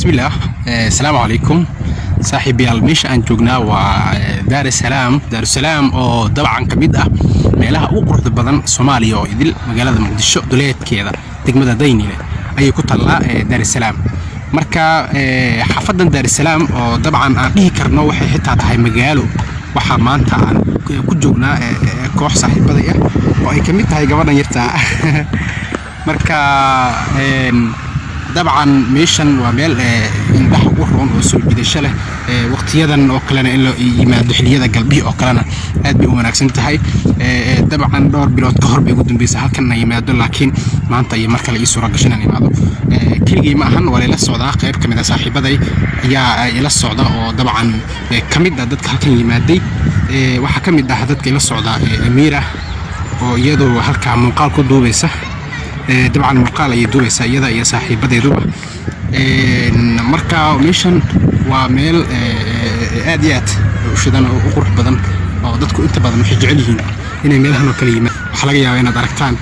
Bismillaah, asalaamu calaykum saaxiibayaal. Meesha aan joognaa waa Daar es Salaam, Daarusalaam oo dabcan ka mid ah meelaha ugu quruxda badan Soomaaliya oo idil. Magaalada Muqdisho duleedkeeda, degmada Daynile ayay ku tallaa Daarusalaam. Marka xaafadan Daarusalaam oo dabcan aan dhihi karno waxay xitaa tahay magaalo, waxaa maanta aan ku joognaa koox saaxiibaday ah oo ay ka mid tahay gabadhan yartaa. Marka dabcan meeshan waa meel indhaha u roon oo soo jiidasho leh. Waqtiyadan oo kalena in la yimaado, xilliyada galbihi oo kalena, aad bay u wanaagsan tahay. Dabcan dhowr bilood ka hor bay ugu dambeysay halkan na yimaado, laakiin maanta iyo mar kale ii suura gashan inaan imaado. Keligay ma ahan, waa layla socdaa. Qayb ka mid ah saaxiibaday ayaa ila socda oo dabcan ka mid ah dadka halkan yimaaday. Waxaa ka mid ah dadka ila socda Amiira oo iyadu halkaa muuqaal ku duubaysa. Dabcan muuqaal ayay duubaysaa iyada iyo saaxiibadeeduba. Marka meeshan waa meel aad iyo aad u shidan oo u qurux badan oo dadku inta badan waxay jecel yihiin inay meelahan oo kale yimaadaan. Waxaa laga yaabaa inaad aragtaan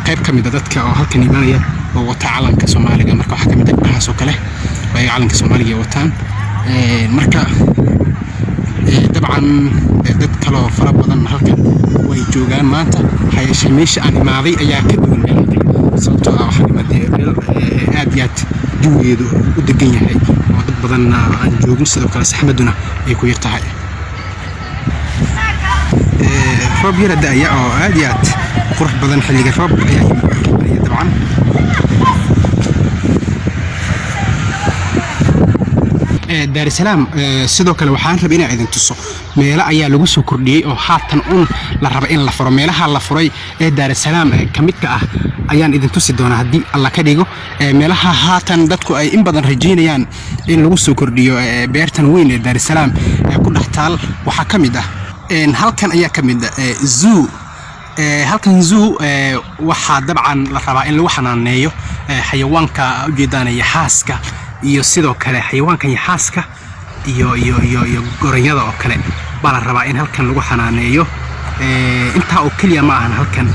qayb ka mid a dadka oo halkan imaanaya oo wata calanka Soomaaliga. Marka waxaa ka mid ah gabdhahaas oo kale oo ayaga calanka Soomaaliga ay wataan. Marka dabcan dad kaloo fara badan halkan way joogaan maanta. Waxaa yeeshee meesha aan imaaday ayaa ka duwan meelaha kale, sababtoo ah waxaan imaaday meel aad iyo aad jawigeedu u degan yahay oo dad badanna aan joogin, sidoo kale saxmaduna ay ku yar tahay. Roob yara da'aya oo aad iyo aad u qurux badan. Xilliga roob ayaa imanaya dabcan. Daarusalaam sidoo kale waxaan rabay inaan idin tuso meelo ayaa lagu soo kordhiyey oo haatan un la raba in la furo. Meelaha la furay ee Daarusalaam ka midka ah ayaan idin tusi doonaa haddii Alla ka dhigo. Meelaha haatan dadku ay in badan rajaynayaan in lagu soo kordhiyo beertan weyn ee Daarusalaam ee ku dhex taal waxaa ka mid ah halkan ayaa ka mid ah zoo. Halkan zoo waxaa dabcan la rabaa in lagu xanaaneeyo xayawaanka ujeedaan yaxaaska iyo sidoo kale xayawaankan yaxaaska iyo goronyada oo kale baa la rabaa in halkan lagu xanaaneeyo. Intaa oo keliya ma ahan, halkan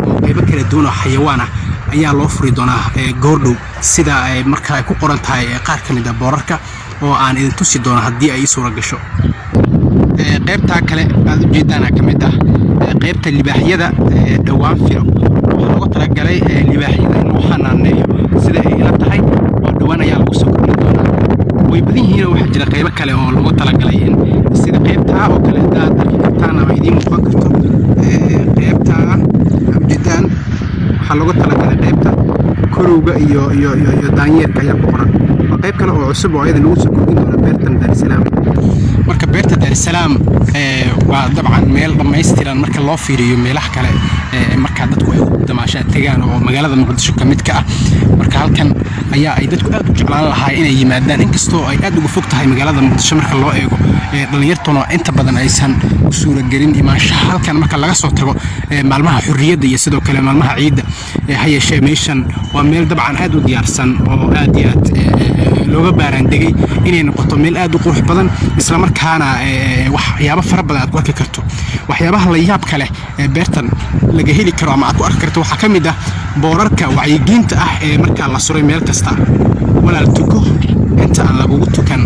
oo qaybo kala duwan oo xayawaan ah ayaa loo furi doonaa goordhow, sida ay marka ay ku qoran tahay qaar ka mid ah boorarka oo aan idin tusi doono haddii ay ii suura gasho. Qaybtaa kale aad ujeedaana ka mid ah qaybta libaaxyada. Dhowaan filo waxaa loogu talagalay libaaxyada in lagu xanaaneeyo, sida ay ila tahay, oo dhowaan ayaa lagu soo kordhin doonaa. Way badan yihiin oo waxaa jira qaybo kale oo loogu talagalay in sida qaybtaa oo kale haddaad arki kartaan ama idiin muuqan karto. Qaybtaa aad ujeedaan waxaa loogu talagalay qaybta korowga iyo daanyeerka ayaa ku qoran. Waa qayb kale oo cusub oo ayada lagu soo kordhin doono beertan Daarusalaam. Marka beerta Daarusalaam waa dabcan meel dhammaystiran marka loo fiiriyo meelaha kale markaa dadku ay u damaashaa tegaan oo magaalada Muqdisho ka mid ka ah. Marka halkan ayaa ay dadku aad u jeclaan lahaa inay yimaadaan, inkastoo ay aad uga fog tahay magaalada Muqdisho marka loo eego, dhalinyartuna inta badan aysan u suuragelin imaanshaha halkan marka laga soo tago maalmaha xurriyadda iyo sidoo kale maalmaha ciidda. Ha yeeshee meeshan waa meel dabcan aad u diyaarsan oo aad iyo aad looga baaraandegay inay noqoto meel aad u qurux badan, islamarkaana waxyaabo fara badan aad ku arki karto. Waxyaabaha la yaabka leh ee beertan laga heli karo ama aad ku arki karto waxaa ka mid ah boorarka wacyigelinta ah ee markaa la suray meel kasta: "Walaal, tuko inta aan lagugu tukan."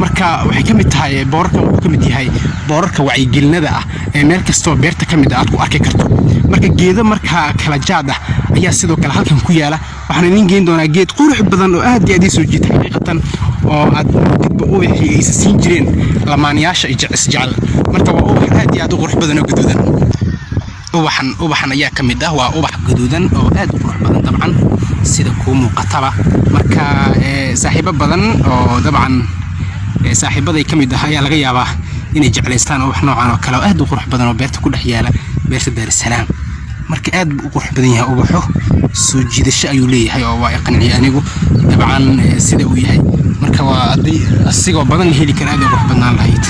Marka waxay ka mid tahay boorarkan, wuxuu ka mid yahay boorarka wacyigelinada ah ee meel kastoo beerta ka mid ah aad ku arki karto. Marka geedo markaa kala jaad ah ayaa sidoo kale halkan ku yaala. Waxaan idiin geyn doonaa geed qurux badan oo aad iyo aad ii soo jiita xaqiiqatan, oo aad dibba ubaxii aysa siin jireen lamaanayaasha isjecel. Marka waa ubax aad iyo aad u qurux badan oo gaduudan. Ubaxan ayaa ka mid ah. Waa ubax gaduudan oo aad u qurux badan dabcan, sida kuu muuqataba. Marka saaxiibo badan oo dabcan saaxiibaday ka mid ah ayaa laga yaabaa inay jeclaystaan ubax noocan oo kale oo aad u qurux badan oo beerta ku dhex yaala, beerta Daarusalaam. Marka aad buu u qurux badan yahay ubaxo, soo jiidasho ayuu leeyahay oo waa i qanciyay anigu dabcan sida uu yahay. Marka waa haddii asigoo badan la heli kara, aad u qurux badnaan lahayd.